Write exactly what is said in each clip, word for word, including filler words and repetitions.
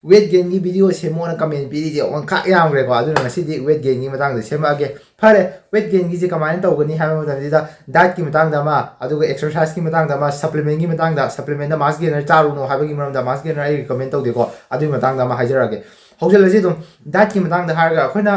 Weight gainꯒꯤ video ꯁꯦꯝꯃꯣꯅ comment ꯄꯤꯔꯤꯁꯦ ꯑꯣꯟꯈꯥꯛ ꯌꯥꯝꯈ꯭ꯔꯦꯀꯣ꯫ ꯑꯗꯨꯅ ꯉꯁꯤꯗꯤ weight gainꯒꯤ ꯃꯇꯥꯡꯗ ꯁꯦꯝꯃꯛꯑꯒꯦ꯫ ꯐꯔꯦ, weight gainꯒꯤꯁꯦ ꯀꯃꯥꯏꯅ ꯇꯧꯒꯅꯤ ꯍꯥꯏꯕ ꯃꯇꯝꯁꯤꯗ dietꯀꯤ ꯃꯇꯥꯡꯗ ꯑꯃ, ꯑꯗꯨꯒ exerciseꯀꯤ ꯃꯇꯥꯡꯗ ꯑꯃ, supplementꯀꯤ ꯃꯇꯥꯡꯗ, supplementꯇ mass gainer ꯆꯥꯔꯨꯅꯣ ꯍꯥꯏꯕꯒꯤ ꯃꯔꯝꯗ mass gainer ꯑꯩ recommend ꯇꯧꯗꯦꯀꯣ꯫ ꯑꯗꯨꯒꯤ ꯃꯇꯥꯡꯗ ꯑꯃ ꯍꯥꯏꯖꯔꯛꯑꯒꯦ꯫ ꯍꯧꯖꯤꯜꯂꯁꯤ ꯑꯗꯨꯝ꯫ Dietꯀꯤ ꯃꯇꯥꯡꯗ ꯍꯥꯏꯔꯒ ꯑꯩꯈꯣꯏꯅ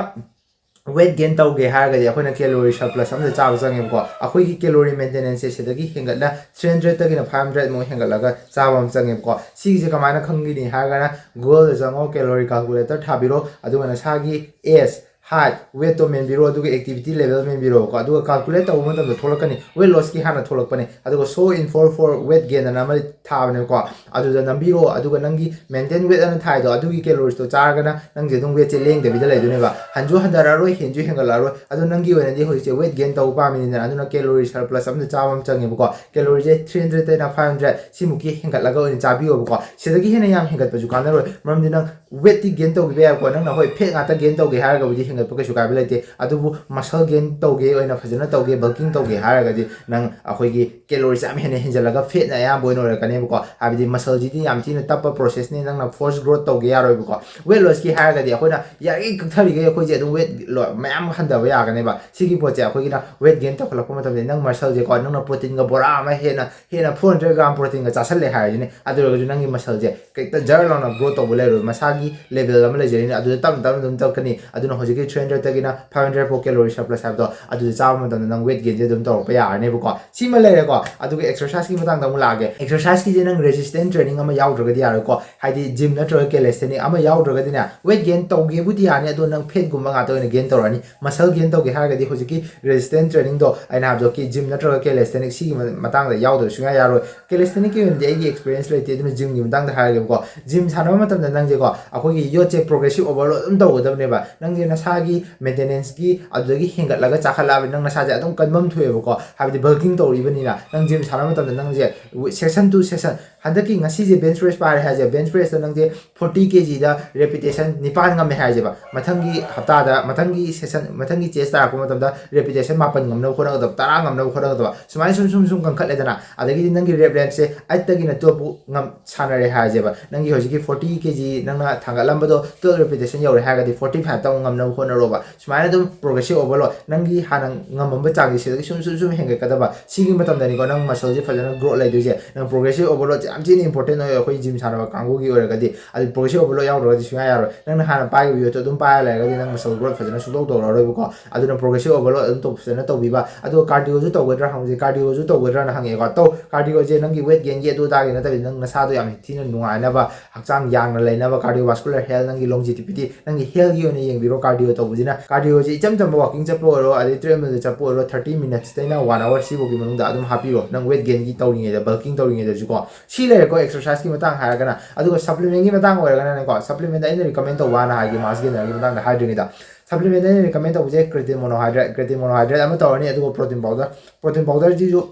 weight gain ꯇꯧꯒꯦ ꯍꯥꯏꯔꯒꯗꯤ ꯑꯩꯈꯣꯏꯅ calorie surplus ꯑꯃꯗ ꯆꯥꯕ ꯆꯪꯉꯦꯕꯀꯣ꯫ ꯑꯩꯈꯣꯏꯒꯤ calorie maintenanceꯁꯦ ꯁꯤꯗꯒꯤ ꯍꯦꯟꯒꯠꯅ three hundredꯇꯒꯤꯅ five hundred ꯃꯨꯛ ꯍꯦꯟꯒꯠꯂꯒ ꯆꯥꯕ ꯑꯃ ꯆꯪꯉꯦꯕꯀꯣ꯫ ꯁꯤꯒꯤꯁꯦ ꯀꯃꯥꯏꯅ ꯈꯪꯒꯅꯤ ꯍꯥꯏꯔꯒꯅ Googleꯗ ꯆꯪꯉꯣ, calorie calculator ꯊꯥꯕꯤꯔꯣ, ꯑꯗꯨꯒ ꯅꯁꯥꯒꯤ age, height, weightꯇꯣ ꯃꯦꯟꯕꯤꯔꯣ, ꯑꯗꯨꯒ activity level ꯃꯦꯟꯕꯤꯔꯣꯀꯣ꯫ ꯑꯗꯨꯒ calculate ꯇꯧꯕ ꯃꯇꯝꯗ ꯊꯣꯛꯂꯛꯀꯅꯤ, weight lossꯀꯤ ꯍꯥꯟꯅ ꯊꯣꯛꯂꯛꯄꯅꯦ꯫ ꯑꯗꯨꯒ so info for weight gain ꯑꯅ ꯑꯃ ꯊꯥꯕꯅꯦꯕꯀꯣ꯫ ꯑꯗꯨꯗ ꯅꯝꯕꯤꯔꯣ, ꯑꯗꯨꯒ ꯅꯪꯒꯤ maintain weight ꯑꯅ ꯊꯥꯏꯗꯣ, ꯑꯗꯨꯒꯤ caloriesꯇꯣ ꯆꯥꯔꯒꯅ ꯅꯪꯁꯦ ꯑꯗꯨꯝ weightꯁꯦ ꯂꯦꯡꯗꯕꯤꯗ ꯂꯩꯗꯣꯏꯅꯦꯕ꯫ ꯍꯟꯁꯨ ꯍꯟꯊꯔꯛꯑꯔꯣꯏ, ꯍꯦꯟꯁꯨ ꯍꯦꯟꯒꯠꯂꯛꯑꯔꯣꯏ꯫ ꯑꯗꯣ ꯅꯪꯒꯤ ꯑꯣꯏꯅꯗꯤ ꯍꯧꯖꯤꯛꯁꯦ weight gain ꯇꯧꯕ ꯄꯥꯝꯃꯤꯅꯤꯅ, ꯑꯗꯨꯅ calorie surplus ꯑꯃꯗ ꯆꯥꯕ ꯑꯃ ꯆꯪꯉꯦꯕꯀꯣ꯫ Calorie ꯁꯦ three hundredꯇꯩꯅ five hundred ꯁꯤꯃꯨꯛꯀꯤ ꯍꯦꯟꯒꯠꯂꯒ ꯑꯣꯏꯅ ꯆꯥꯕꯤꯌꯣꯕꯀꯣ꯫ ꯁꯤꯗꯒꯤ ꯍꯦꯟꯅ ꯌꯥꯝ ꯍꯦꯟꯒꯠꯄꯁꯨ ꯀꯥꯟꯅꯔꯣꯏ, ꯃꯔꯝꯗꯤ ꯅꯪ weightꯇꯤ gain ꯇꯧꯈꯤꯕ ꯌꯥꯏꯀꯣ꯫ ꯅꯪꯅ ꯍꯣꯏ fat ꯉꯥꯛꯇ gain ꯇꯧꯒꯦ ꯍꯥꯏꯔꯒꯕꯨꯗꯤ ꯍꯦꯟꯒꯠꯄ ꯀꯩꯁꯨ ꯀꯥꯏꯕ ꯂꯩꯇꯦ, ꯑꯗꯨꯕꯨ muscle gain ꯇꯧꯒꯦ ꯑꯣꯏꯅ ꯐꯖꯅ ꯇꯧꯒꯦ, bulking ꯇꯧꯒꯦ ꯍꯥꯏꯔꯒꯗꯤ ꯅꯪ ꯑꯩꯈꯣꯏꯒꯤ calories ꯌꯥꯝ ꯍꯦꯟꯅ ꯍꯦꯟꯖꯜꯂꯒ fatꯅ ꯑꯌꯥꯝꯕ ꯑꯣꯏꯅ ꯑꯣꯏꯔꯛꯀꯅꯦꯕꯀꯣ꯫ ꯍꯥꯏꯕꯗꯤ muscleꯁꯤꯗꯤ ꯌꯥꯝ ꯊꯤꯅ ꯇꯞꯄ processꯅꯤ, ꯅꯪꯅ force growth ꯇꯧꯒꯦ ꯌꯥꯔꯣꯏꯕꯀꯣ꯫ Weight lossꯀꯤ ꯍꯥꯏꯔꯒꯗꯤ ꯑꯩꯈꯣꯏꯅ ꯌꯥꯔꯤꯈꯩ ꯀꯛꯊꯔꯤꯈꯩ ꯑꯩꯈꯣꯏꯁꯦ ꯑꯗꯨꯝ weight ꯂꯣ-, ꯃꯌꯥꯝ ꯍꯟꯊꯕ ꯌꯥꯒꯅꯦꯕ꯫ ꯁꯤꯒꯤ ꯄꯣꯠꯁꯦ ꯑꯩꯈꯣꯏꯒꯤꯅ weight gain ꯇꯧꯈꯠꯂꯛꯄ ꯃꯇꯝꯗ ꯅꯪ muscleꯁꯦꯀꯣ, ꯅꯪꯅ proteinꯒ ꯕꯣꯔꯥ ꯑꯃ ꯍꯦꯟꯅ, ꯍꯦꯟꯅ four hundred gram proteinꯒ ꯆꯥꯁꯜꯂꯦ ꯍꯥꯏꯔꯁꯤꯅꯦ, ꯑꯗꯨ ꯑꯣꯏꯔꯒꯁꯨ ꯅꯪꯒꯤ muscleꯁꯦ ꯀꯩꯇ ꯖꯔ ꯂꯥꯎꯅ growth ꯇꯧꯕ ꯂꯩꯔꯣꯏ, ꯃꯁꯥꯒꯤ level ꯑꯃ ꯂꯩꯖꯔꯤꯅꯤ, ꯑꯗꯨꯗ ꯇꯞꯅ ꯇꯞꯅ ꯑꯗꯨꯝ ꯆꯠꯀꯅꯤ꯫ ꯑꯗꯨꯅ ꯍꯧꯖꯤꯛꯀꯤ three hundredꯇꯒꯤꯅ five hundred ꯐꯥꯎ calorie surplus ꯍꯥꯏꯕꯗꯣ ꯑꯗꯨꯗ ꯆꯥꯕ ꯃꯇꯝꯗ ꯅꯪ weight gainꯁꯦ ꯑꯗꯨꯝ ꯇꯧꯔꯛꯄ ꯌꯥꯔꯅꯦꯕꯀꯣ꯫ ꯁꯤꯃ ꯂꯩꯔꯦꯀꯣ꯫ ꯑꯗꯨꯒ exerciseꯀꯤ ꯃꯇꯥꯡꯗ ꯑꯃꯨꯛ ꯂꯥꯛꯑꯒꯦ꯫ Exerciseꯀꯤꯁꯦ ꯅꯪ resistance training ꯑꯃ ꯌꯥꯎꯗ꯭ꯔꯒꯗꯤ ꯌꯥꯔꯣꯏꯀꯣ꯫ ꯍꯥꯏꯗꯤ gym ꯅꯠꯇ꯭ꯔꯒ calisthenic ꯑꯃ ꯌꯥꯎꯗ꯭ꯔꯒꯗꯤꯅꯦ, weight gain ꯇꯧꯒꯦꯕꯨꯗꯤ ꯌꯥꯅꯤ, ꯑꯗꯣ ꯅꯪ fatꯀꯨꯝꯕ ꯉꯥꯛꯇ ꯑꯣꯏꯅ gain ꯇꯧꯔꯛꯑꯅꯤ꯫ Muscle gain ꯇꯧꯒꯦ ꯍꯥꯏꯔꯒꯗꯤ ꯍꯧꯖꯤꯛꯀꯤ resistance trainingꯗꯣ ꯑꯩꯅ ꯍꯥꯏꯕꯗꯣ ꯀꯤ gym ꯅꯠꯇ꯭ꯔꯒ calisthenic ꯁꯤꯒꯤ ꯃ-, ꯃꯇꯥꯡꯗ ꯌꯥꯎꯗꯕ ꯁꯨꯡꯌꯥ ꯌꯥꯔꯣꯏ꯫ Calisthenicꯀꯤ ꯑꯣꯏꯅꯗꯤ ꯑꯩꯒꯤ experience ꯂꯩꯇꯦ, ꯑꯗꯨꯅ gymꯒꯤ ꯃꯇꯥꯡꯗ ꯍꯥꯏꯔꯒꯦꯕꯀꯣ꯫ Gym ꯁꯥꯟꯅꯕ ꯃꯇꯝꯗ ꯅꯪꯁꯦꯀꯣ, ꯑꯩꯈꯣꯏꯒꯤ ꯌꯣꯠꯁꯦ progressive overload ꯑꯗꯨꯝ ꯇꯧꯒꯗꯕꯅꯦꯕ꯫ ꯅꯪꯁꯦ ꯅꯁꯥ ꯃꯁꯥꯒꯤ ꯃꯦꯟꯇꯦꯅꯦꯟꯁꯀꯤ ꯑꯗꯨꯗꯒꯤ ꯍꯦꯟꯒꯠꯂꯒ ꯆꯥꯈꯠꯂꯛꯑꯕꯅꯤ꯫ ꯅꯪ ꯅꯁꯥꯁꯦ ꯑꯗꯨꯝ ꯀꯟꯐꯝ ꯊꯣꯛꯑꯦꯕꯀꯣ, ꯍꯥꯏꯕꯗꯤ bulking ꯇꯧꯔꯤꯕꯅꯤꯅ꯫ ꯅꯪ ꯖꯤꯝ ꯁꯥꯟꯅꯕ ꯃꯇꯝꯗ ꯅꯪꯁꯦ session to session, ꯍꯟꯗꯛꯀꯤ ꯉꯁꯤꯁꯦ bench press ꯄꯥꯏꯔꯦ ꯍꯥꯏꯁꯦ, bench pressꯇ ꯅꯪꯁꯦ forty kgꯗ repetition ꯅꯤꯄꯥꯟ ꯉꯝꯃꯦ ꯍꯥꯏꯁꯦꯕ꯫ ꯃꯊꯪꯒꯤ ꯍꯞꯇꯥꯗ, ꯃꯊꯪꯒꯤ session, ꯃꯊꯪꯒꯤ chest ꯇꯥꯔꯛꯄ ꯃꯇꯝꯗ repetition ꯃꯥꯄꯟ ꯉꯝꯅꯕ ꯍꯣꯠꯅꯒꯗꯕ, ꯇꯔꯥ ꯉꯝꯅꯕ ꯍꯣꯠꯅꯒꯗꯕ꯫ ꯁꯨꯃꯥꯏꯅ ꯁꯨꯝ ꯁꯨꯝ ꯁꯨꯝ ꯀꯟꯈꯠꯂꯦꯗꯅ, ꯑꯗꯒꯤꯗꯤ ꯅꯪꯒꯤ rep rangeꯁꯦ eightꯇꯒꯤꯅ twelve ꯐꯥꯎ ꯉꯝ ꯁꯥꯟꯅꯔꯦ ꯍꯥꯏꯔꯁꯦꯕ꯫ ꯅꯪꯒꯤ ꯍꯧꯖꯤꯛꯀꯤ forty kg ꯅꯪꯅ ꯊꯥꯡꯒꯠꯂꯝꯕꯗꯣ twelve repetition ꯌꯧꯔꯦ ꯍꯥꯏꯔꯒꯗꯤ forty fiveꯇ ꯑꯃꯨꯛ ꯉꯝꯅꯕ ꯍꯣꯠꯅꯔꯣꯕ꯫ ꯁꯨꯃꯥꯏꯅ ꯑꯗꯨꯝ progressive overload, ꯅꯪꯒꯤ ꯍꯥꯟꯅ ꯉꯝꯃꯝꯕ ꯆꯥꯡꯁꯦ ꯁꯤꯗꯒꯤ ꯁꯨꯝ ꯁꯨꯝ ꯁꯨꯝ ꯍꯦꯟꯒꯠꯀꯗꯕ꯫ ꯁꯤꯒꯤ ꯃꯇꯝꯗꯅꯤꯀꯣ ꯅꯪ muscleꯁꯦ ꯐꯖꯅ growth ꯂꯩꯗꯣꯏꯁꯦ꯫ ꯅꯪ progressive overloadꯁꯦ ꯌꯥꯝ ꯊꯤꯅ important ꯑꯣꯏ ꯑꯩꯈꯣꯏ ꯖꯤꯝ ꯁꯥꯟꯅꯕ ꯀꯥꯡꯕꯨꯒꯤ ꯑꯣꯏꯔꯒꯗꯤ꯫ ꯑꯗꯨ progressive overload ꯌꯥꯎꯗ꯭ꯔꯒꯗꯤ ꯁꯨꯡꯌꯥ ꯌꯥꯔꯣꯏ꯫ ꯅꯪꯅ ꯍꯥꯟꯅ ꯄꯥꯏꯈꯤꯕ weightꯇꯣ ꯑꯗꯨꯝ ꯄꯥꯏꯔ ꯂꯩꯔꯒꯗꯤ ꯅꯪ muscle growth ꯐꯖꯅ ꯁꯨꯡꯇꯧ ꯇꯧꯔꯔꯣꯏꯕꯀꯣ꯫ ꯑꯗꯨꯅ progressive overload ꯑꯗꯨꯝ ꯇꯧ-, ꯐꯖꯅ ꯇꯧꯕꯤꯕ꯫ ꯑꯗꯨꯒ cardioꯁꯨ ꯇꯧꯒꯗ꯭ꯔꯥ ꯍꯪꯕꯁꯦ, cardioꯁꯨ ꯇꯧꯒꯗ꯭ꯔꯥꯅ ꯍꯪꯉꯦꯀꯣ꯫ ꯇꯧ꯫ Cardioꯁꯦ ꯅꯪꯒꯤ weight gainꯒꯤ ꯑꯗꯨ ꯑꯗꯥꯒꯤ ꯅꯠꯇꯕꯤꯗ ꯅꯪ ꯅꯁꯥꯗꯣ ꯌꯥꯝ ꯊꯤꯅ ꯅꯨꯡꯉꯥꯏꯅꯕ, ꯍꯛꯆꯥꯡ ꯌꯥꯡꯅ ꯂꯩꯅꯕ, cardiovascular health, ꯅꯪꯒꯤ longevity, ꯅꯪꯒꯤ healthꯀꯤ ꯑꯣꯏꯅ ꯌꯦꯡꯕꯤꯔꯣ cardio ꯇꯧꯕꯁꯤꯅ꯫ Cardioꯁꯦ ꯏꯆꯝ ꯆꯝꯕ walking ꯆꯠꯄ ꯑꯣꯏꯔꯣ, ꯑꯗꯩ treadmillꯗ ꯆꯠꯄ ꯑꯣꯏꯔꯣ, thirty minutesꯇꯩꯅ one hour ꯁꯤꯐꯥꯎꯒꯤ ꯃꯅꯨꯡꯗ ꯑꯗꯨꯝ ꯍꯥꯞꯄꯤꯔꯣ, ꯅꯪ weight gainꯒꯤ ꯇꯧꯔꯤꯉꯩꯗ, bulking ꯇꯧꯔꯤꯉꯩꯗꯁꯨꯀꯣ꯫ ꯁꯤ ꯂꯩꯔꯦꯀꯣ exerciseꯀꯤ ꯃꯇꯥꯡ ꯍꯥꯏꯔꯒꯅ꯫ ꯑꯗꯨꯒ supplementꯀꯤ ꯃꯇꯥꯡ ꯑꯣꯏꯔꯒꯅꯅꯦꯀꯣ, supplement ꯑꯩꯅ recommend ꯇꯧꯕ ꯍꯥꯟꯅ ꯍꯥꯏꯒꯦ mass gainerꯒꯤ ꯃꯇꯥꯡꯗ ꯍꯥꯏꯗ꯭ꯔꯤꯉꯩꯗ꯫ Supplement ꯑꯩꯅ recommend ꯇꯧꯕꯁꯦ creatine monohydrate, creatine monohydrate ꯑꯃ ꯇꯧꯔꯅꯤ, ꯑꯗꯨꯒ protein powder, protein powderꯁꯤꯁꯨ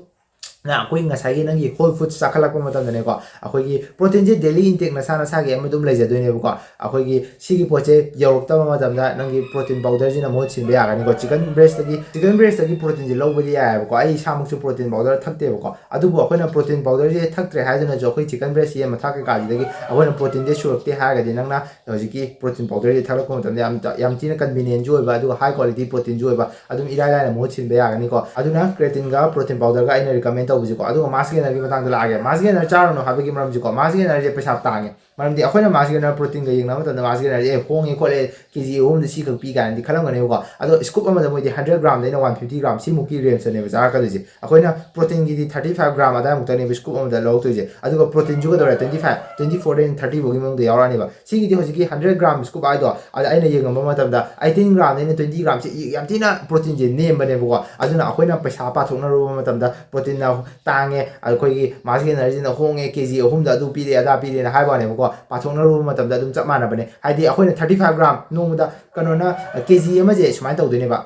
ꯅ ꯑꯩꯈꯣꯏ ꯉꯁꯥꯏꯒꯤ ꯅꯪꯒꯤ whole foods ꯆꯥꯈꯠꯂꯛꯄ ꯃꯇꯝꯗꯅꯦꯀꯣ, ꯑꯩꯈꯣꯏꯒꯤ proteinꯁꯦ daily intake ꯅꯁꯥ ꯅꯁꯥꯒꯤ ꯑꯃ ꯑꯗꯨꯝ ꯂꯩꯖꯗꯣꯏꯅꯦꯕꯀꯣ꯫ ꯑꯩꯈꯣꯏꯒꯤ ꯁꯤꯒꯤ ꯄꯣꯠꯁꯦ ꯌꯧꯔꯛꯇꯕ ꯃꯇꯝꯗ ꯅꯪꯒꯤ protein powderꯁꯤꯅ ꯃꯍꯨꯠ ꯁꯤꯟꯕ ꯌꯥꯒꯅꯤꯀꯣ꯫ Chicken breastꯇꯒꯤ, chicken breastꯇꯒꯤ proteinꯁꯦ ꯂꯧꯕꯗꯤ ꯌꯥꯏꯑꯕꯀꯣ꯫ ꯑꯩ ꯏꯁꯥꯃꯛꯁꯨ protein powder ꯊꯛꯇꯦꯕꯀꯣ꯫ ꯑꯗꯨꯕꯨ ꯑꯩꯈꯣꯏꯅ protein powderꯁꯦ ꯊꯛꯇ꯭ꯔꯦ ꯍꯥꯏꯗꯨꯅꯁꯨ ꯑꯩꯈꯣꯏ chicken breast, ꯌꯦꯟ ꯃꯊꯥ ꯀꯩꯀꯥꯁꯤꯗꯒꯤ ꯑꯩꯈꯣꯏꯅ proteinꯁꯦ ꯁꯨꯔꯛꯇꯦ ꯍꯥꯏꯔꯒꯗꯤ ꯅꯪꯅ ꯍꯧꯖꯤꯛꯀꯤ protein powderꯁꯦ ꯊꯛꯂꯛꯄ ꯃꯇꯝꯗ ꯌꯥꯝ, ꯌꯥꯝ ꯊꯤꯅ convenientꯁꯨ ꯑꯣꯏꯕ, ꯑꯗꯨꯒ high qualityꯒꯤ proteinꯁꯨ ꯑꯣꯏꯕ, ꯑꯗꯨꯝ ꯏꯔꯥꯏ ꯂꯥꯏꯅ ꯃꯍꯨꯠ ꯁꯤꯟꯕ ꯌꯥꯒꯅꯤꯀꯣ꯫ ꯑꯗꯨꯅ creatineꯒ protein powderꯒ ꯑꯩꯅ recommend ꯇꯧꯕꯁꯤꯀꯣ꯫ ꯑꯗꯨꯒ mass gainerꯒꯤ ꯃꯇꯥꯡꯗ ꯂꯥꯛꯑꯒꯦ꯫ Mass gainer ꯆꯥꯔꯨꯅꯨ ꯍꯥꯏꯕꯒꯤ ꯃꯔꯝꯁꯤꯀꯣ, mass gainerꯁꯦ ꯄꯩꯁꯥ ꯇꯥꯡꯉꯦ꯫ ꯃꯔꯝꯗꯤ ꯑꯩꯈꯣꯏꯅ mass gainer proteinꯒ ꯌꯦꯡꯅꯕ ꯃꯇꯝꯗ mass gainerꯁꯦ, "ꯑꯦ, ꯍꯣꯡꯉꯦ ꯈꯣꯠꯂꯦ, KG ꯑꯍꯨꯝꯗ ꯁꯤꯈꯛ ꯄꯤ" ꯀꯥꯏꯅꯗꯤ ꯈꯜꯂꯝꯒꯅꯦꯕꯀꯣ꯫ ꯑꯗꯣ scoop ꯑꯃꯗ ꯃꯣꯏꯗꯤ hundred gramꯗꯩꯅ one fifty gram ꯁꯤꯃꯨꯛꯀꯤ rangeꯇꯅꯦꯕ ꯆꯥꯔꯛꯀꯗꯣꯏꯁꯦ꯫ ꯑꯩꯈꯣꯏꯅ proteinꯒꯤꯗꯤ thirty five gram ꯑꯗꯥꯏꯃꯨꯛꯇꯅꯦꯕ scoop ꯑꯃꯗ ꯂꯧꯔꯛꯇꯣꯏꯁꯦ꯫ ꯑꯗꯨꯒ proteinꯁꯨ ꯀꯩꯗꯧꯔꯦ, twenty five, twenty fourꯗꯩꯅ thirty ꯐꯥꯎꯒꯤ ꯃꯅꯨꯡꯗ ꯌꯥꯎꯔꯛꯑꯅꯦꯕ꯫ ꯁꯤꯒꯤꯗꯤ ꯍꯧꯖꯤꯛꯀꯤ hundred gram scoop ꯍꯥꯏꯗꯣ, ꯑꯗ ꯑꯩꯅ ꯌꯦꯡꯉꯝꯕ ꯃꯇꯝꯗ eighteen gramꯗꯩꯅ twenty gram ꯁꯤ ꯌꯥꯝ ꯊꯤꯅ proteinꯁꯦ ꯅꯦꯝꯕꯅꯦꯕꯀꯣ꯫ ꯑꯗꯨꯅ ꯑꯩꯈꯣꯏꯅ ꯄꯩꯁꯥ ꯄꯥꯊꯣꯛꯅꯔꯨꯕ ꯃꯇꯝꯗ proteinꯅ ꯇꯥꯡꯉꯦ, ꯑꯩꯈꯣꯏꯒꯤ mass gainerꯁꯤꯅ ꯍꯣꯡꯉꯦ, KG ꯑꯍꯨꯝꯗ ꯑꯗꯨ ꯄꯤꯔꯦ ꯑꯗꯥ ꯄꯤꯔꯦꯅ ꯍꯥꯏꯕ ꯋꯥꯅꯦꯕꯀꯣ꯫ ꯄꯥꯊꯣꯛꯅꯔꯨꯕ ꯃꯇꯝꯗ ꯑꯗꯨꯝ ꯆꯞ ꯃꯥꯟꯅꯕꯅꯦ꯫ ꯍꯥꯏꯗꯤ ꯑꯩꯈꯣꯏꯅ thirty five gram ꯅꯣꯡꯃꯗ ꯀꯩꯅꯣꯅ, ꯀꯦ ꯖꯤ ꯑꯃꯁꯦ ꯁꯨꯃꯥꯏꯅ ꯇꯧꯗꯣꯏꯅꯦꯕ꯫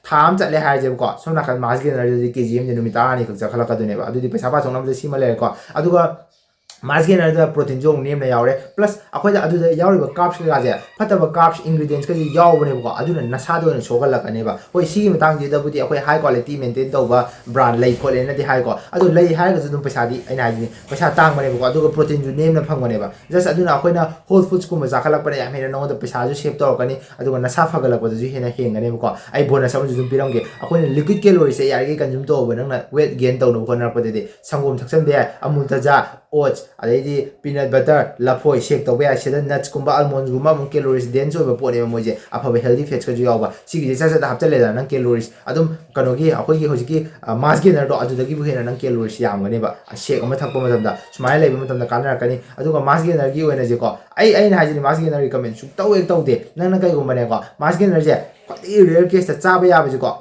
ꯊꯥ ꯑꯃ ꯆꯠꯂꯦ ꯍꯥꯏꯔꯁꯦꯕꯀꯣ, ꯁꯣꯝ ꯅꯥꯀꯟ mass gainerꯗꯗꯤ ꯀꯦ ꯖꯤ ꯑꯃꯁꯦ ꯅꯨꯃꯤꯠ ꯇꯔꯥꯅꯤ ꯈꯛ ꯆꯠꯈꯠꯂꯛꯀꯗꯣꯏꯅꯦꯕ꯫ ꯑꯗꯨꯗꯤ ꯄꯩꯁꯥ ꯄꯥꯊꯣꯛꯅꯕꯗ ꯁꯤꯃ ꯂꯩꯔꯦꯀꯣ꯫ ꯑꯗꯨꯒ mass gainerꯗ proteinꯁꯨ ꯑꯃꯨꯛ ꯅꯦꯝꯅ ꯌꯥꯎꯔꯦ, plus ꯑꯩꯈꯣꯏꯗ ꯑꯗꯨꯗ ꯌꯥꯎꯔꯤꯕ carbs ꯀꯩꯀꯥꯁꯦ, ꯐꯠꯇꯕ carbs ingredientsꯀꯁꯦ ꯌꯥꯎꯕꯅꯦꯕꯀꯣ꯫ ꯑꯗꯨꯅ ꯅꯁꯥꯗ ꯑꯣꯏꯅ ꯁꯣꯛꯍꯜꯂꯛꯀꯅꯦꯕ꯫ ꯍꯣꯏ, ꯁꯤꯒꯤ ꯃꯇꯥꯡꯁꯤꯗꯕꯨꯗꯤ ꯑꯩꯈꯣꯏ high quality maintain ꯇꯧꯕ brand ꯂꯩ ꯈꯣꯠꯂꯦꯅꯗꯤ ꯍꯥꯏꯀꯣ꯫ ꯑꯗꯣ ꯂꯩ ꯍꯥꯏꯔꯒꯁꯨ ꯑꯗꯨꯝ ꯄꯩꯁꯥꯗꯤ, ꯑꯩꯅ ꯍꯥꯏꯁꯤꯅꯤ, ꯄꯩꯁꯥ ꯇꯥꯡꯕꯅꯦꯕꯀꯣ, ꯑꯗꯨꯒ proteinꯁꯨ ꯅꯦꯝꯅ ꯐꯪꯕꯅꯦꯕ꯫ Just ꯑꯗꯨꯅ ꯑꯩꯈꯣꯏꯅ whole foodsꯀꯨꯝꯕ ꯆꯥꯈꯠꯂꯛꯄꯅ ꯌꯥꯝ ꯍꯦꯟꯅ ꯅꯉꯣꯟꯗ ꯄꯩꯁꯥꯁꯨ save ꯇꯧꯔꯛꯀꯅꯤ, ꯑꯗꯨꯒ ꯅꯁꯥ ꯐꯒꯠꯂꯛꯄꯗꯁꯨ ꯍꯦꯟꯅ ꯍꯦꯟꯒꯅꯦꯕꯀꯣ꯫ ꯑꯩ bonus ꯑꯃꯁꯨ ꯑꯗꯨꯝ ꯄꯤꯔꯝꯒꯦ꯫ ꯑꯩꯈꯣꯏꯅ liquid calories ꯁꯦ ꯌꯥꯔꯤꯈꯩ consume ꯇꯧꯕ, ꯅꯪꯅ weight gain ꯇꯧꯅꯕ ꯍꯣꯠꯅꯔꯛꯄꯗꯗꯤ ꯁꯪꯒꯣꯝ ꯊꯛꯆꯟꯕ ꯌꯥꯏ, ꯑꯃꯨꯜ ꯇꯖꯥ, oats, ꯑꯗꯩꯗꯤ peanut butter, ꯂꯐꯣꯏ, shake ꯇꯧꯕ ꯌꯥꯏ꯫ ꯁꯤꯗ nutsꯀꯨꯝꯕ, almondꯁꯒꯨꯝꯕ ꯑꯃꯨꯛ calories dense ꯑꯣꯏꯕ ꯄꯣꯠꯅꯦꯕ ꯃꯣꯏꯁꯦ, ꯑꯐꯕ healthy fatsꯀꯁꯨ ꯌꯥꯎꯕ꯫ ꯁꯤꯒꯤꯁꯦ ꯁꯠ ꯁꯠ ꯍꯥꯞꯆꯜꯂꯦꯗꯅ, ꯅꯪ calories ꯑꯗꯨꯝ ꯀꯩꯅꯣꯒꯤ, ꯑꯩꯈꯣꯏꯒꯤ ꯍꯧꯖꯤꯛꯀꯤ mass gainerꯗꯣ, ꯑꯗꯨꯗꯒꯤꯕꯨ ꯍꯦꯟꯅ ꯅꯪ calories ꯌꯥꯝꯒꯅꯦꯕ꯫ Shake ꯑꯃ ꯊꯛꯄ ꯃꯇꯝꯗ ꯁꯨꯃꯥꯏꯅ ꯂꯩꯕ ꯃꯇꯝꯗ ꯀꯥꯟꯅꯔꯛꯀꯅꯤ꯫ ꯑꯗꯨꯒ mass gainerꯒꯤ ꯑꯣꯏꯅꯁꯦꯀꯣ, ꯑꯩ, ꯑꯩꯅ ꯍꯥꯏꯁꯤꯅꯤ, mass gainer recommend ꯁꯨꯡꯇꯧ ꯍꯦꯛ ꯇꯧꯗꯦ꯫ ꯅꯪꯅ ꯀꯩꯒꯨꯝꯕꯅꯦꯀꯣ, mass gainerꯁꯦ ꯈ꯭ꯋꯥꯏꯗꯒꯤ rare caseꯇ ꯆꯥꯕ ꯌꯥꯕꯁꯦꯀꯣ,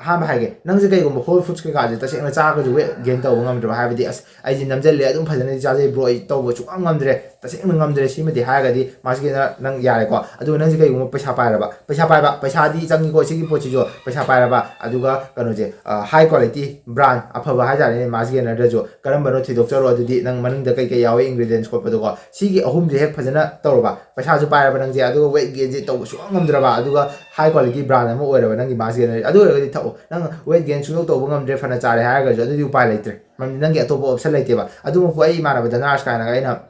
ꯑꯍꯥꯟꯕ ꯍꯥꯏꯒꯦ, ꯅꯪꯁꯦ ꯀꯩꯒꯨꯝꯕ whole foods ꯀꯩꯀꯥꯁꯦ ꯇꯁꯦꯡꯅ ꯆꯥꯔꯒꯁꯨ weight gain ꯇꯧꯕ ꯉꯝꯗ꯭ꯔꯕ, ꯍꯥꯏꯕꯗꯤ, "ꯑꯁ, ꯑꯩꯗꯤ ꯅꯝꯖꯜꯂꯦ, ꯑꯗꯨꯝ ꯐꯖꯅꯗꯤ ꯆꯥꯖꯩ bro, ꯑꯩ ꯇꯧꯕ ꯁꯨꯡꯉꯝ ꯉꯝꯗ꯭ꯔꯦ, ꯇꯁꯦꯡꯅ ꯉꯝꯗ꯭ꯔꯦ", ꯁꯤꯃꯗꯤ ꯍꯥꯏꯔꯒꯗꯤ mass gainer ꯅꯪ ꯌꯥꯔꯦꯀꯣ꯫ ꯑꯗꯨꯒ ꯅꯪꯁꯦ ꯀꯩꯒꯨꯝꯕ ꯄꯩꯁꯥ ꯄꯥꯏꯔꯕ, ꯄꯩꯁꯥ ꯄꯥꯏꯕ, ꯄꯩꯁꯥꯗꯤ ꯆꯪꯉꯤꯀꯣ ꯁꯤꯒꯤ ꯄꯣꯠꯁꯤꯁꯨ, ꯄꯩꯁꯥ ꯄꯥꯏꯔꯕ, ꯑꯗꯨꯒ ꯀꯩꯅꯣꯁꯦ, high quality brand ꯑꯐꯕ ꯍꯥꯏꯇꯥꯔꯦꯅꯦ, mass gainerꯗꯁꯨ ꯀꯔꯝꯕꯅꯣ ꯊꯤꯗꯣꯛꯆꯔꯣ꯫ ꯑꯗꯨꯗꯤ ꯅꯪ ꯃꯅꯨꯡꯗ ꯀꯩ ꯀꯩ ꯌꯥꯎꯋꯦ ingredients ꯈꯣꯠꯄꯗꯣꯀꯣ, ꯁꯤꯒꯤ ꯑꯍꯨꯝꯁꯦ ꯍꯦꯛ ꯐꯖꯅ ꯇꯧꯔꯕ, ꯄꯩꯁꯥꯁꯨ ꯄꯥꯏꯔꯕ ꯅꯪꯁꯦ, ꯑꯗꯨꯒ weight gainꯁꯦ ꯇꯧꯕ ꯁꯨꯡꯉꯝ ꯉꯝꯗ꯭ꯔꯕ, ꯑꯗꯨꯒ high quality brand ꯑꯃ ꯑꯣꯏꯔꯕ ꯅꯪꯒꯤ mass gainer, ꯑꯗꯨ ꯑꯣꯏꯔꯒꯗꯤ ꯊꯛꯑꯣ꯫ ꯅꯪ weight gain ꯁꯨꯡꯇꯧ ꯇꯧꯕ ꯉꯝꯗ꯭ꯔꯦ, ꯐꯅ ꯆꯥꯔꯦ ꯍꯥꯏꯔꯒꯁꯨ, ꯑꯗꯨꯗꯤ ꯎꯄꯥꯏ ꯂꯩꯇ꯭ꯔꯦ, ꯃꯔꯝꯗꯤ ꯅꯪꯒꯤ ꯑꯇꯣꯞꯄ option ꯂꯩꯇꯦꯕ꯫ ꯑꯗꯨꯃꯛꯄꯨ ꯑꯩ ꯏꯃꯥꯟꯅꯕ ꯙꯅꯔꯥꯖ ꯀꯥꯏꯅꯒ ꯑꯩꯅ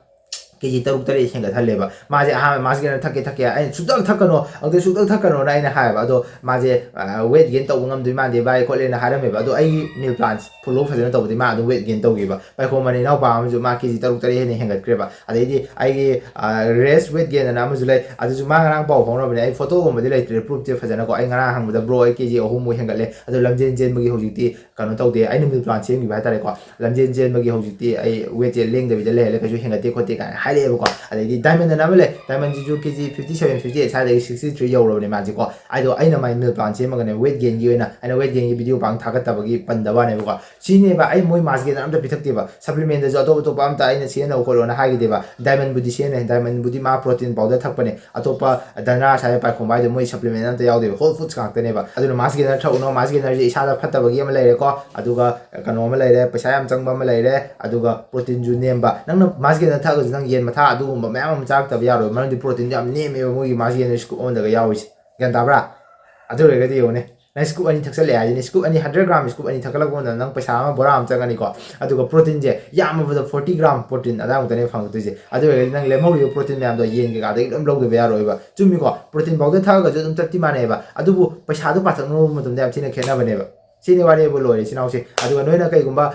ꯀꯦ ꯖꯤ ꯇꯔꯨꯛ ꯇꯔꯦꯠ ꯍꯦꯟꯒꯠꯍꯜꯂꯦꯕ꯫ ꯃꯥꯁꯦ ꯑꯍꯥꯟꯕ mass gainer ꯊꯛꯀꯦ ꯊꯛꯀꯦ, ꯑꯩꯅ "ꯁꯨꯡꯊꯛ ꯊꯛꯀꯅꯣ, ꯑꯗꯨꯗ ꯁꯨꯡꯊꯛ ꯊꯛꯀꯅꯣꯅ" ꯑꯩꯅ ꯍꯥꯏꯌꯦꯕ꯫ ꯑꯗꯣ ꯃꯥꯁꯦ, "ꯑ, weight gain ꯇꯧꯕ ꯉꯝꯗꯣꯏ ꯃꯥꯟꯗꯦ ꯚꯥꯏ" ꯈꯣꯠꯂꯦꯅ ꯍꯥꯏꯔꯝꯃꯦꯕ꯫ ꯑꯗꯣ ꯑꯩꯒꯤ meal plan follow ꯐꯖꯅ ꯇꯧꯕꯗꯤ ꯃꯥ ꯑꯗꯨꯝ weight gain ꯇꯧꯈꯤꯕ꯫ ꯄꯥꯏꯈꯣꯝꯕꯅ ꯏꯅꯥꯎꯄꯥ ꯑꯃꯁꯨ ꯃꯥ ꯀꯦ ꯖꯤ ꯇꯔꯨꯛ ꯇꯔꯦꯠ ꯍꯦꯟꯅ ꯍꯦꯟꯒꯠꯈ꯭ꯔꯦꯕ꯫ ꯑꯗꯩꯗꯤ ꯑꯩꯒꯤ, ꯑ, race weight gain ꯑꯅ ꯑꯃꯁꯨ ꯂꯩ, ꯑꯗꯨꯁꯨ ꯃꯥ ꯉꯔꯥꯡ ꯄꯥꯎ ꯐꯥꯎꯅꯕꯅꯦ꯫ ꯑꯩ photo ꯒꯨꯝꯕꯗꯤ ꯂꯩꯇ꯭ꯔꯦ, proof ꯇꯤ ꯐꯖꯅꯀꯣ꯫ ꯑꯩ ꯉꯔꯥꯡ ꯍꯪꯕꯗ, "Bro, ꯑꯩ ꯀꯦ ꯖꯤ ꯑꯍꯨꯝꯃꯨꯛ ꯍꯦꯟꯒꯠꯂꯦ, ꯑꯗꯣ ꯂꯝꯖꯦꯟ ꯆꯦꯟꯕꯒꯤ ꯍꯧꯖꯤꯛꯇꯤ ꯀꯩꯅꯣ ꯇꯧꯗꯦ, ꯑꯩꯅ meal plan ꯁꯦꯝꯈꯤꯕ ꯍꯥꯏꯇꯥꯔꯦꯀꯣ, ꯂꯝꯖꯦꯟ ꯆꯦꯟꯕꯒꯤ ꯍꯧꯖꯤꯛꯇꯤ ꯑꯩ weight ꯁꯦ ꯂꯦꯡꯗꯕꯤꯗ ꯂꯩꯍꯜꯂꯦ, ꯀꯩꯁꯨ ꯍꯦꯟꯒꯠꯇꯦ ꯈꯣꯠꯇꯦ" ꯀꯥꯏꯅ ꯍꯥꯏ꯫ ꯍꯥꯏꯔꯛꯑꯦꯕꯀꯣ꯫ ꯑꯗꯩꯗꯤ diamond ꯑꯅ ꯑꯃ ꯂꯩ, diamondꯁꯤꯁꯨ K G fifty seven, fifty eight ꯁ꯭ꯋꯥꯏꯗꯒꯤ sixty three ꯌꯧꯔꯕꯅꯦ ꯃꯥꯁꯦꯀꯣ꯫ ꯑꯩꯗꯣ ꯑꯩꯅ ꯃꯥꯏ meal plan ꯁꯦꯝꯃꯒꯅꯦ, weight gainꯒꯤ ꯑꯣꯏꯅ ꯑꯩꯅ weight gainꯒꯤ video ꯄꯥꯡ ꯊꯥꯒꯠꯇꯕꯒꯤ ꯄꯟꯗꯕ ꯋꯥꯅꯦꯕꯀꯣ꯫ ꯁꯤꯅꯦꯕ ꯑꯩ ꯃꯣꯏ mass gainer ꯑꯝꯇ ꯄꯤꯊꯛꯇꯦꯕ, supplementꯗꯁꯨ ꯑꯇꯣꯞ ꯑꯇꯣꯞꯄ ꯑꯝꯇ ꯑꯩꯅ ꯁꯤꯖꯤꯟꯅꯧ ꯈꯣꯠꯂꯣꯅ ꯍꯥꯏꯈꯤꯗꯦꯕ꯫ Diamondꯕꯨꯗꯤ ꯁꯤꯖꯤꯟꯅꯩ, diamondꯕꯨꯗꯤ ꯃꯥ protein powder ꯊꯛꯄꯅꯦ, ꯑꯇꯣꯞꯄ ꯙꯅꯔꯥꯁ ꯍꯥꯏꯕ ꯄꯥꯏꯈꯣꯝꯕ ꯍꯥꯏꯗꯣ ꯃꯣꯏ supplement ꯑꯝꯇ ꯌꯥꯎꯗꯦꯕ, whole foods ꯉꯥꯛꯇꯅꯦꯕ꯫ ꯑꯗꯨꯅ mass gainer ꯊꯛꯎꯅꯣ, mass gainerꯁꯦ ꯏꯁꯥꯗ ꯐꯠꯇꯕꯒꯤ ꯑꯃ ꯂꯩꯔꯦꯀꯣ, ꯑꯗꯨꯒ ꯀꯩꯅꯣ ꯑꯃ ꯂꯩꯔꯦ, ꯄꯩꯁꯥ ꯌꯥꯝ ꯆꯪꯕ ꯑꯃ ꯂꯩꯔꯦ, ꯑꯗꯨꯒ proteinꯁꯨ ꯅꯦꯝꯕ꯫ ꯅꯪꯅ mass gainer ꯊꯛꯑꯒꯁꯨ ꯅꯪ ꯌꯦꯟ ꯃꯊꯥ ꯑꯗꯨꯒꯨꯝꯕ ꯃꯌꯥꯝ ꯑꯃ ꯆꯥꯔꯛꯇꯕ ꯌꯥꯔꯣꯏ, ꯃꯔꯝꯗꯤ proteinꯗꯣ ꯌꯥꯝ ꯅꯦꯝꯃꯦꯕ ꯃꯣꯏꯒꯤ mass gainer scoop ꯑꯃꯗꯒ ꯌꯥꯎꯔꯤꯁꯦ꯫ ꯒ꯭ꯌꯥꯟ ꯇꯥꯕ꯭ꯔꯥ? ꯑꯗꯨ ꯑꯣꯏꯔꯒꯗꯤ ꯌꯦꯡꯉꯨꯅꯦ, ꯅꯪ scoop ꯑꯅꯤ ꯊꯛꯆꯜꯂꯦ ꯍꯥꯏꯁꯤꯅꯦ, scoop ꯑꯅꯤ, hundred gram scoop ꯑꯅꯤ ꯊꯛꯀꯠꯂꯛꯄ ꯃꯇꯝꯗ ꯅꯪ ꯄꯩꯁꯥ ꯑꯃ ꯕꯣꯔꯥ ꯑꯃ ꯆꯪꯉꯅꯤꯀꯣ꯫ ꯑꯗꯨꯒ proteinꯁꯦ ꯌꯥꯝꯃꯕꯗ forty gram protein ꯑꯗꯥꯏꯃꯨꯛꯇꯅꯦ ꯐꯪꯉꯛꯇꯣꯏꯁꯦ꯫ ꯑꯗꯨ ꯑꯣꯏꯔꯒꯗꯤ ꯅꯪ ꯂꯦꯝꯍꯧꯔꯤꯕ protein ꯃꯌꯥꯝꯗꯣ ꯌꯦꯟ ꯀꯩꯀꯥꯗꯒꯤ ꯂꯣꯏ ꯂꯧꯗꯕ ꯌꯥꯔꯣꯏꯕ꯫ ꯆꯨꯝꯃꯤꯀꯣ, protein powder ꯊꯛꯑꯒꯁꯨ ꯑꯗꯨꯝ ꯆꯞꯇꯤ ꯃꯥꯟꯅꯩꯕ, ꯑꯗꯨꯕꯨ ꯄꯩꯁꯥꯗꯣ ꯄꯥꯊꯣꯛꯅꯔꯨꯕ ꯃꯇꯝꯗ ꯌꯥꯝ ꯊꯤꯅ ꯈꯦꯠꯅꯕꯅꯦꯕ꯫ ꯁꯤꯅꯤ ꯋꯥꯔꯤꯕꯨ ꯂꯣꯏꯔꯦ, ꯏꯆꯤꯟ ꯏꯅꯥꯎꯁꯦ꯫ ꯑꯗꯨꯒ ꯅꯣꯏꯅ ꯀꯩꯒꯨꯝꯕ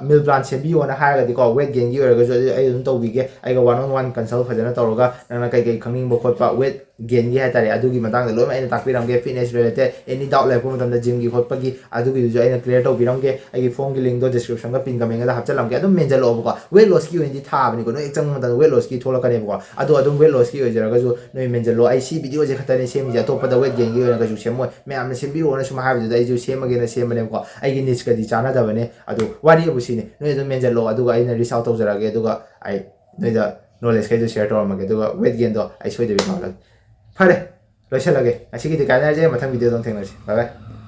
meal plan ꯁꯦꯝꯕꯤꯌꯣꯅ ꯍꯥꯏꯔꯒꯗꯤꯀꯣ, weight gainꯒꯤ ꯑꯣꯏꯔꯒꯁꯨ ꯑꯗꯨ ꯑꯩ ꯑꯗꯨꯝ ꯇꯧꯕꯤꯒꯦ꯫ ꯑꯩꯒ one on one consult ꯐꯖꯅ ꯇꯧꯔꯒ ꯅꯪꯅ ꯀꯩꯀꯩ ꯈꯪꯅꯤꯡꯕ ꯈꯣꯠꯄ, weight gainꯒꯤ ꯍꯥꯏꯇꯥꯔꯦ, ꯑꯗꯨꯒꯤ ꯃꯇꯥꯡꯗ ꯂꯣꯏꯅꯃꯛ ꯑꯩꯅ ꯇꯥꯛꯄꯤꯔꯝꯒꯦ꯫ Fitness related any doubt ꯂꯩꯔꯛꯄ ꯃꯇꯝꯗ gymꯒꯤ ꯈꯣꯠꯄꯒꯤ ꯑꯗꯨꯒꯤꯗꯨꯁꯨ ꯑꯩꯅ clear ꯇꯧꯕꯤꯔꯝꯒꯦ꯫ ꯑꯩꯒꯤ phoneꯒꯤ linkꯗꯣ descriptionꯒ pin commentꯒꯗ ꯍꯥꯞꯆꯤꯜꯂꯝꯒꯦ꯫ ꯑꯗꯨꯝ ꯃꯦꯟꯖꯜꯂꯛꯑꯣꯕꯀꯣ, weight lossꯀꯤ ꯑꯣꯏꯅꯗꯤ ꯊꯥꯕꯅꯤꯀꯣ, ꯅꯣꯏ ꯍꯦꯛ ꯆꯪꯕ ꯃꯇꯝꯗ weight lossꯀꯤ ꯊꯣꯛꯂꯛꯀꯅꯦꯕꯀꯣ꯫ ꯑꯗꯣ ꯑꯗꯨꯝ weight lossꯀꯤ ꯑꯣꯏꯖꯔꯒꯁꯨ ꯅꯣꯏ ꯃꯦꯟꯖꯜꯂꯣ꯫ ꯑꯩ ꯁꯤ videoꯁꯦ ꯈꯛꯇꯅꯦ ꯁꯦꯝꯃꯤꯁꯦ, ꯑꯇꯣꯞꯄꯗ weight gainꯒꯤ ꯑꯣꯏꯅ ꯀꯩꯁꯨ ꯁꯦꯝꯃꯣꯏ꯫ ꯃꯌꯥꯝꯅ ꯁꯦꯝꯕꯤꯔꯛꯑꯣꯅ ꯁꯨꯝ ꯍꯥꯏꯕꯗꯨꯗ ꯑꯩꯁꯨ ꯁꯦꯝꯃꯒꯦꯅ ꯁꯦꯝꯕꯅꯦꯕꯀꯣ꯫ ꯑꯩꯒꯤ needsꯀꯗꯤ ꯆꯥꯟꯅꯗꯕꯅꯦ꯫ ꯑꯗꯣ ꯋꯥꯔꯤꯕꯨ ꯁꯤꯅꯤ, ꯅꯣꯏ ꯑꯗꯨꯝ ꯃꯦꯟꯖꯜꯂꯣ, ꯑꯗꯨꯒ ꯑꯩꯅ reach out ꯇꯧꯖꯔꯛꯑꯒꯦ, ꯑꯗꯨꯒ ꯑꯩ ꯅꯣꯏꯗ knowledgeꯈꯩꯗꯣ share ꯇꯧꯔꯝꯃꯒꯦ, ꯑꯗꯨꯒ weight gainꯗꯣ ꯑꯩ ꯁꯣꯏꯗꯕꯤ ꯇꯧꯍꯜꯂꯒꯦ꯫ ꯐꯔꯦ, ꯂꯣꯏꯁꯤꯜꯂꯒꯦ ꯉꯁꯤꯒꯤꯗꯤ, ꯀꯥꯏꯅꯔꯁꯦ, ꯃꯊꯪ videoꯗ ꯑꯃꯨꯛ ꯊꯦꯡꯅꯔꯁꯤ꯫ Bye bye꯫